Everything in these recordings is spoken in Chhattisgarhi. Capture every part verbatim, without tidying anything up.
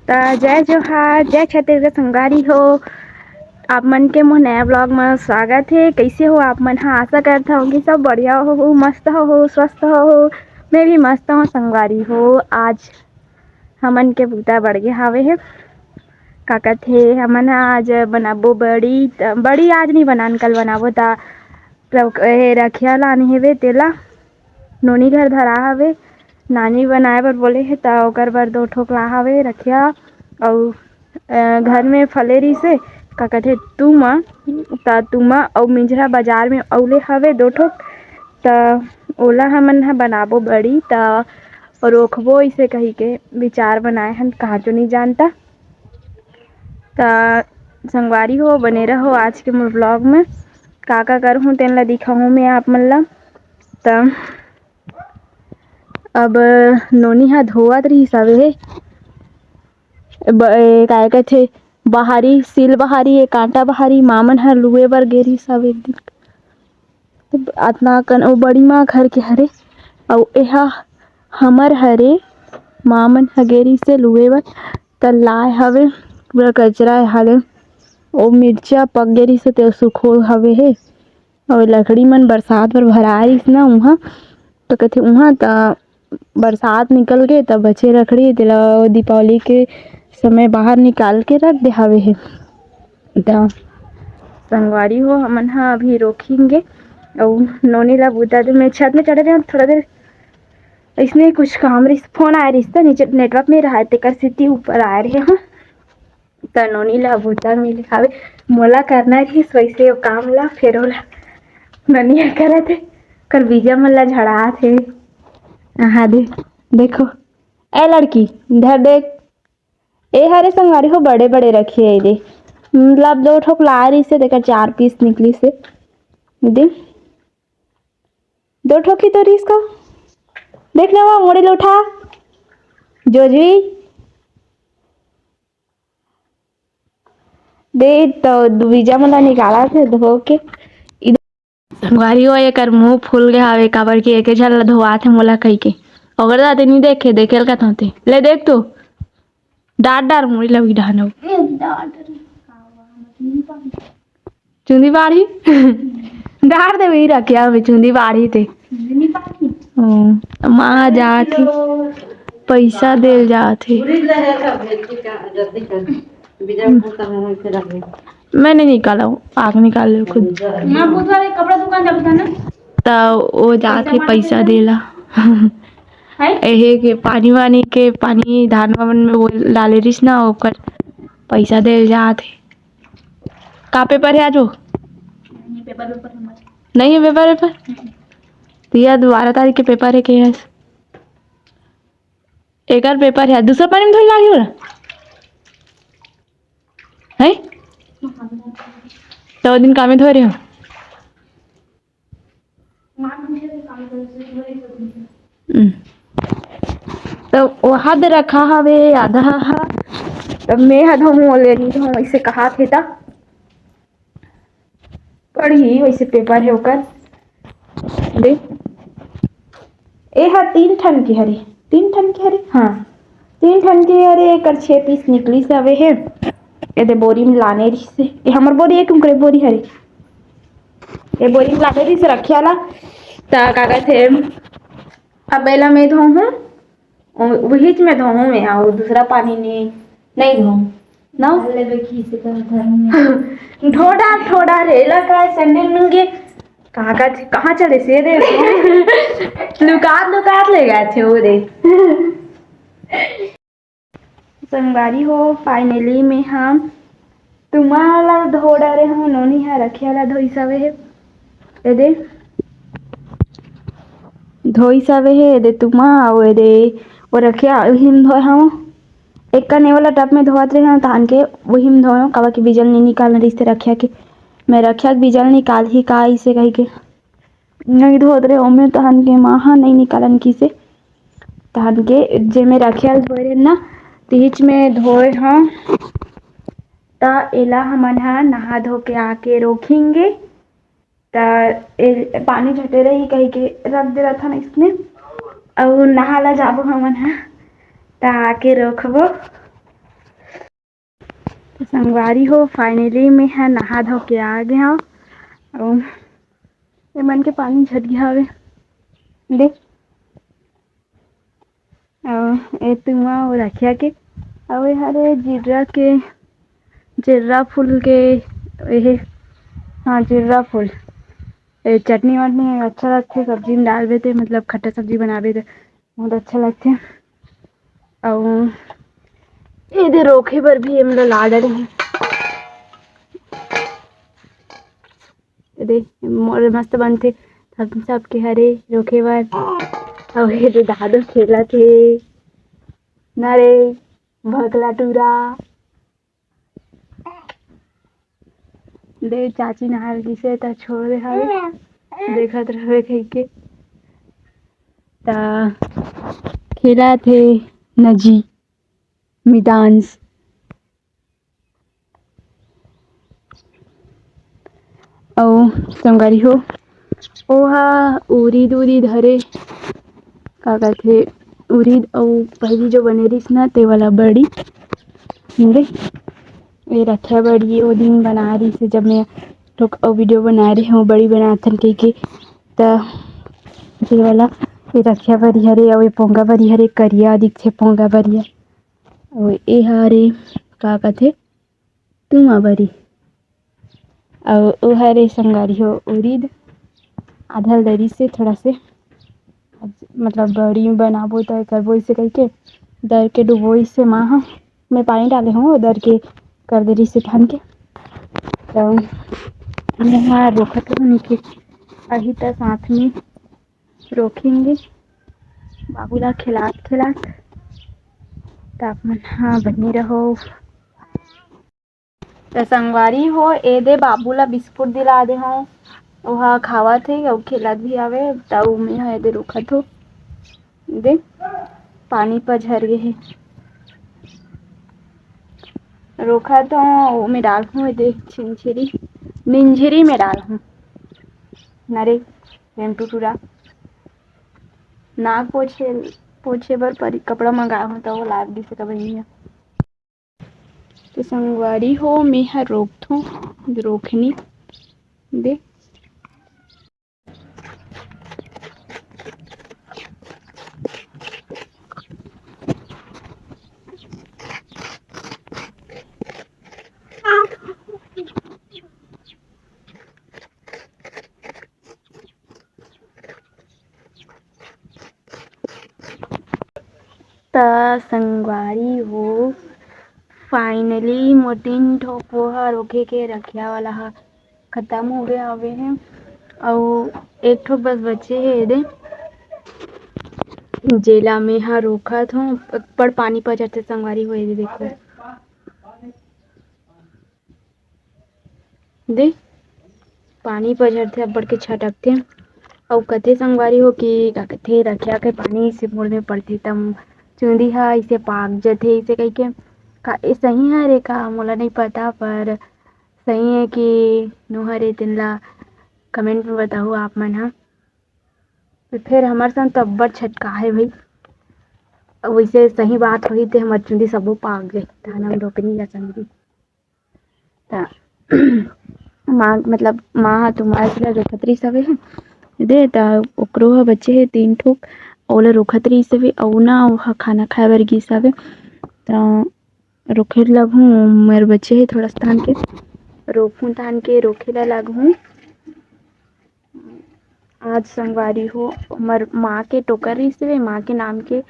त जय जोहार, जय छत्तीसगढ़ संगवारी हो। आप मन के मोर नया vlog म स्वागत हे। कइसे हो आप मन ह? आशा करत हव कि सब बढ़िया हो, मस्त हो, स्वस्थ हो। मैं भी मस्त हव संगवारी हो। आज हमन के बूता बढ़ गे हावे हे। का कथे, हमन ह आज बनाबो बड़ी, त बड़ी आज नइ बनान, कल बनाबो। त रखिया लाने हेवे, तेला नोनी घर धरा हवे, नानी बनाए बर बोले हे, त ओकर बर दो ठोक ला हवे रखिया। अउ घर में फले रिहिसे, का कथे, तुमा, त तुमा अउ मिंजरा बाजार में अउले हवे दो ठोक, त ओला हमन ह बनाबो बड़ी, त रोखबो इसे कही के विचार बनाए हन, कहाँ चो नइ जानता। त संगवारी हो, बने रहो आज के मोर vlog में। का का करहूँ तेन ला दिखाहूँ मैं आप मन ला। त अब नोनी ह धोवत रिहिस हवे हे, ब-, ए, काय कथे, बहारी, सील बहारी, ए, कांटा बहारी, मामन ह लुए बर गे रिहिस हवे एक दिन। त अतना कन ओ बड़ी माँ घर के हरे, अउ एहा हमर हरे, मामन ह गे रिहिस हे लुए बर, त लाए हवे, पूरा कचरा ए हाले। ओ मिर्चा पक गे रिहिस हे, ते सुखो हवे हे। अउ लकड़ी मन बरसात बर भराए रिहिस ना उहाँ, त कथे उहाँ त बरसात निकल गे, त बचे लकड़ी तेला दीपावली के समय बाहर निकाल के रख दे हावे हे। त संगवारी हो, हमन ह अभी रोखेंगे अउ नोनी ला बूता दे। मैं छत में चढ़े रहे थोड़ा देर, इसने कुछ काम रिहिस, फोन आए रिहिस त नीचे network नइ रहा, तेकर सेती ऊपर आए रहे हूँ। त नोनी ला बूता मिले हावे, मोला करना रिहिस वैसे ओ काम ला, फेर ओला नोनी ह करत हे, कर बीजा मन ला झड़ात हे। आहा दे, देखो, ए लड़की, इधर देख, ए हरे संगवारी हो, बड़े बड़े रखे हे दे, मतलब दो ठोक ला रिहिस हे, तेकर चार piece निकलिस हे दे, दो ठोक ही तो रिहिस का, देख ना वो मुड़ी ला उठा, जोजवी। दे तो बीजा मन ला निकालत हे धो के। इधर संगवारी हो, एकर मुंह फूल गे हावे, काबर कि एके झन ला धोवात हे मोला कहिके। ओकर दादी नइ देखे, देखे ल कहत होते। ले देख तो, डार डार मुड़ी लगी डहानो। चुंदी बाढ़ी। डार दे वही रखिया में चुंदी बाढ़ी ते। ओ, माँ जात हे, पैसा देल जात हे। मैं नहीं निकाला हूँ, आग निकाल ले खुद। माँ बुधवार एक कपड़ा दुकान जाबो था ना? त वो जात हे पैसा देला। हैं? एहे के पानी वानी के, पानी धान वान में वो डाले रिहिस ना, ओकर पैसा देल जात हे। का पेपर हे आज वो? नहीं, पेपर वेपर हमारे। नहीं है पेपर वेपर? हम्म। तो यह बारह तारीख के पेपर हे के है? एकर पेपर हे, दूसरा पानी में धोई लागी होला? हैं? तो वो दिन कामे धोए रहे हो? हम्म। तो वो हद रखा हवे आधा हा, तब मैं हा धोऊँ, ओले नहीं धोऊँ, ऐसे कहा थे ता। पढ़ी वैसे पेपर हे ओकर। दे, ए हा तीन ठन के हरे, तीन ठन के हरे, हाँ, तीन ठन के हरे, एकर छे piece निकलिस हवे हे। ए दे बोरी में लाने रिहिस हे, ए हमर बोरी, एक उंकरे बोरी हरे, ए बोरी में लाने रिहिस रखे वाला। त का कथे, अब एला मैं धोहूँ, ओ, उहीच में धोहूँ मैं, अउ दूसरा पानी नहीं, नहीं धोहूँ ना। निकाल लेबे खींच के घर में। ठोडा, ठोडा रे, एला का सैंडल नंगे, कहाँ का, कहाँ चले से रे? लुकात, लुकात ले गए थे वो रे। संगवारी हो, finally में हम तुमा ला धो डारे हूँ, नोनी हा रखिया ला धोई सवे हे। ए दे, धोई सवे हे, ए दे तुमा, अउ ए दे, वो रखिया, उही में धोए हूँ। एक कने वाला टब में धोवत रहे हूँ, तहान के उही में धोए हूँ, काबर कि बिजल नहीं निकालना रिहिस ते रखिया के। मैं रखिया के बिजल निकाल ही का, इसे कही के। नहीं धोत रहे, ओमे तहन के माँ हा नहीं निकालन किसे। तहन के जेमे रखे ल धोए रहे ना, तिहिच में धोए हूँ। त एला हमन हा नहा धो के आके रोखेंगे। त ए, पानी झटे रही कही के रख दे रथन इसने। अउ नहा ला जाबो हमन हा, त आके रोखबो। संगवारी हो, finally मैं ह नहा धो के आ गे हंव। अउ ए मन के पानी झट गे हवे, देख। अउ ए तुमा अउ रखिया के, अउ ए हरे जीरा के, जीरा फूल के, एहे, हाँ, जीरा फूल। ए चटनी वटनी अच्छा लगथे, सब्जी में डालबे ते, मतलब खट्टा सब्जी बनाबे ते बहुत अच्छा लगथे। अउ एदे रोखे बर भी एमन ला ला डरे हे। एदे मोर मस्त बनथे, सब, सबके हरे रोखे बर। अउ एदे दादू खेलत हे, ना रे, भकला टूरा। दे चाची नहाय गिसे त छोड़ दे हवे, देखत रहबे कहिके। त खेलत हे नजी मिदांस। अउ संगवारी हो, ओहा उरीद, उरीद हरे, का कथे, उरीद अउ पहिली जो बने रिहिस ना, ते वाला बड़ी। हरे, ए रखिया बड़ी ओ दिन बनाय रिहिस, जब मैं ठोक अउ video बनाय रहे हंव, बड़ी बनाथन कहिके, त ये वाला, ये रखिया बरी हरे, अउ ये पोंगा बरी हरे, करिया दिखथे पोंगा बरिया। अउ ये हरे, का कथे, तुमा बरी। अउ ओ हरे संगवारी हो उरीद, आधा ल दरी से थोड़ा से, मतलब बड़ी बनाबो त करबो इसे कहिके, दर के डुबोई से माँ ह, मैं पानी डाले हूँ, दर के कर दे रिहिसे धान के। तो यहाँ रोखत रहूँ नीचे, अही त साथ में रोखेंगे बाबू ला खिलात खिलात। त आप मन हाँ बने रहो। त संगवारी हो, ए दे बाबू ला बिस्कुट दिला दे हूँ, ओहा खावत हे अउ खेलत भी आवे। त उमे ह ए दे रोखत हो, दे पानी पझर गे हे। रोखत हो, ओमे डालहूँ, ए दे छिंझरी, निंझरी में डालहूँ। नरे, रेमटू टूरा, नाक पोछे, पोछे बर परी, कपड़ा मंगाए हूँ, त वो लाग गिस कबहिया। तो संगवारी हो, मैं ह रोकथों, रोकनी दे। त संगवारी हो, finally मोर तीन ठो पोहा रोखे के रखिया वाला ह खतम हो गए हवे हे, अउ एक ठो बस बचे हे एदे, जेला मैं ह रोखत हूँ। बड़ पानी पचरथे संगवारी हो, एदे देखो। दे, पानी पझरथे, अब्बड़ के छटकथे। अउ कथे संगवारी हो कि का कथे, रखिया के पानी से मुड़ में पड़थे, त चुंदी ह इसे पाक जथे, इसे कहिके। का ए सही हरे का, मोला नहीं पता, पर सही है कि नो हरे, तेन ला comment में बताहू आप मन ह। तो फिर हमर संग तो अब्बड़ छटका है भाई, वैसे सही बात होही ते हमर चुंदी सबो पाक गई, धान हम रोपनी या संगी। त माँ, मतलब माँ ह तुम्हार ला रोखत रहिस हवे हे। दे, त ओकरो ह बचे हे तीन ठोक, ओला रोखत रहिस हवे, अउ ना ओहा खाना खाए बर गिस हवे। त रोखे लगहूँ, मोर बचे हे थोड़ा से धान के, रोखहूँ धान के, रोखे ला लगहूँ। आज संगवारी हो, हमर माँ के टोकन रहिस हवे, माँ के नाम के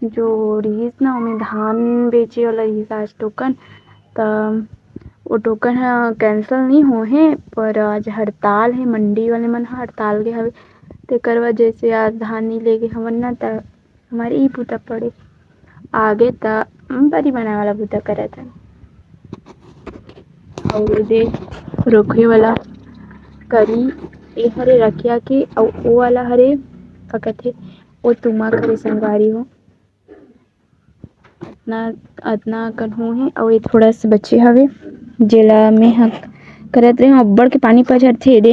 जो रहिस ना, ओमे धान बेचे वाला रहिस आज टोकन, त वो टोकन ह cancel नहीं हो हे, पर आज हड़ताल हे, मंडी वाले मन ह हड़ताल गे हवे, तेकर वजह से आज धान नहीं लेगे हवन ना, त हमर ई बूता पड़े। आगे त बरी बनाए वाला बूता करत हन। अउ एदे रोखे वाला करी, ए हरे रखिया के, अउ ओ वाला हरे, का कथे, ओ तुमा करे संगवारी हो। अतना, अतना अकन हो हे, अउ ए थोड़ा से बचे हवे, जेला मैं ह करत रहे हूँ। अब्बड़ के पानी पझरथे एदे,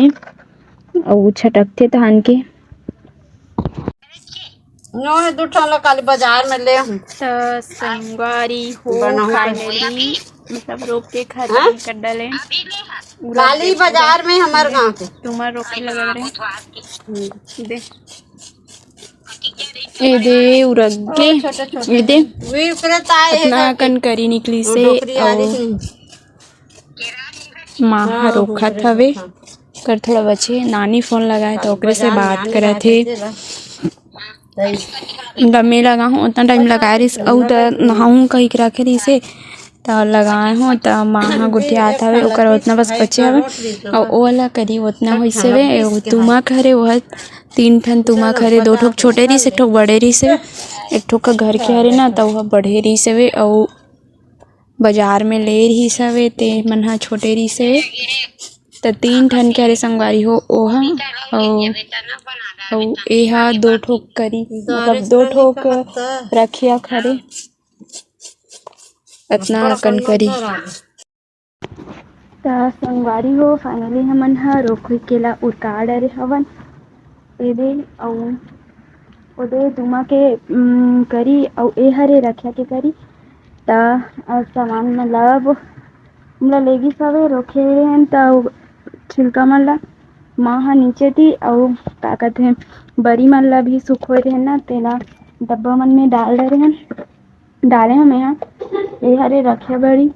अउ छटकथे धान के। नो है, दू ठन ला काली बाजार में ले हूँ। त संगवारी हो, finally, मतलब, रोप के खतम कर डाले। काली बाजार में हमर गांव के। तुमर रोपे लगा रहे। दे। ए दे, उरग गे। ए दे। अतना अकन करी निकली से। माँ ह रोखत हवे। कर थोड़ा बचे, नानी फोन लगाए त ओकरे से बात करत हे। त मैं लगाहूँ, उतना टाइम लगाए रहिस, अउ त नहाहूँ कहिके रखे रहिस हे, त लगाए हों, त माँ ह गोठियात हवे, ओकर ओतना बस बचे हवे, अउ ओला करी ओतना होइस हवे। अउ तुमा के हरे, ओह तीन ठन तुमा के हरे, दो ठोक छोटे रहिस, एक ठोक बड़े रहिस हवे, एक ठोक का घर के हरे ना, त ओह बढ़े रहिस हवे, अउ बाजार में ले रहिस हवे, ते मन ह छोटे रहिस हवे। त तीन ठन के हरे संगवारी हो, ओहा अउ, अउ एहा दो ठोक करी, मतलब दो ठोक रखिया खरे, अतना अकन करी। त संगवारी हो, finally हमन ह रोखोई केला उरका डरे हवन। एदे अउ ओदे तुमा के, उम, करी अउ ए हरे रखिया के करी। त अ, सामान मन ला अब हमला लेगिस हवे, रोखे हन त छिलका मन ला माँ ह नीचे ती अउ का कथे बरी मन ला भी सुखोए रहे ना, तेला डब्बा मन में डाल डरे हन, डाले हन मैं ह। ए हरे रखिया बरी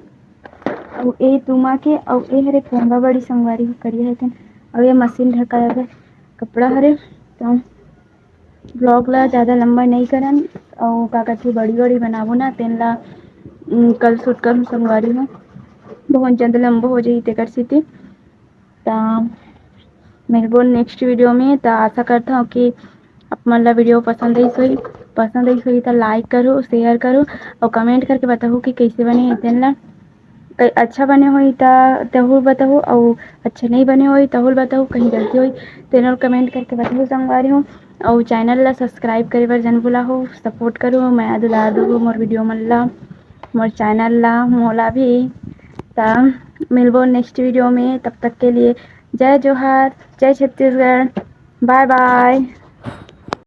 अउ ए तुमा के अउ ए हरे पोंगा बरी संगवारी हो करिया हे तेन अउ ए मशीन ढकाए बर कपड़ा हरे। त vlog ला ज़्यादा लंबा नइ करन अउ का कथे बड़ी-बड़ी बनाबो ना तेन ला, उम, कल shoot करहूँ संगवारी हो, बहुत जल्द लंबा हो जाही तेकर सेती। त मिलबो next video में। त आशा करथव कि आप मन ला video पसंद आइस होही, पसंद आइस होही त like करो, share करो अउ comment करके बताहू कि कइसे बने हे तेन ला। क-, अच्छा बने होही त तहू ल बताहू, अउ अच्छा नइ बने होही तहू ल बताहू, कहीं गलती होही तेन ल comment करके बताहू संगवारी हो। अउ channel ला subscribe करे बर झन भुलाहू, support करो, मया दुलार दो मोर video मन ला, मोर channel ला, मोला भी। त मिलबो next video में, तब तक के लिए जय जोहार, जय छत्तीसगढ़, bye bye।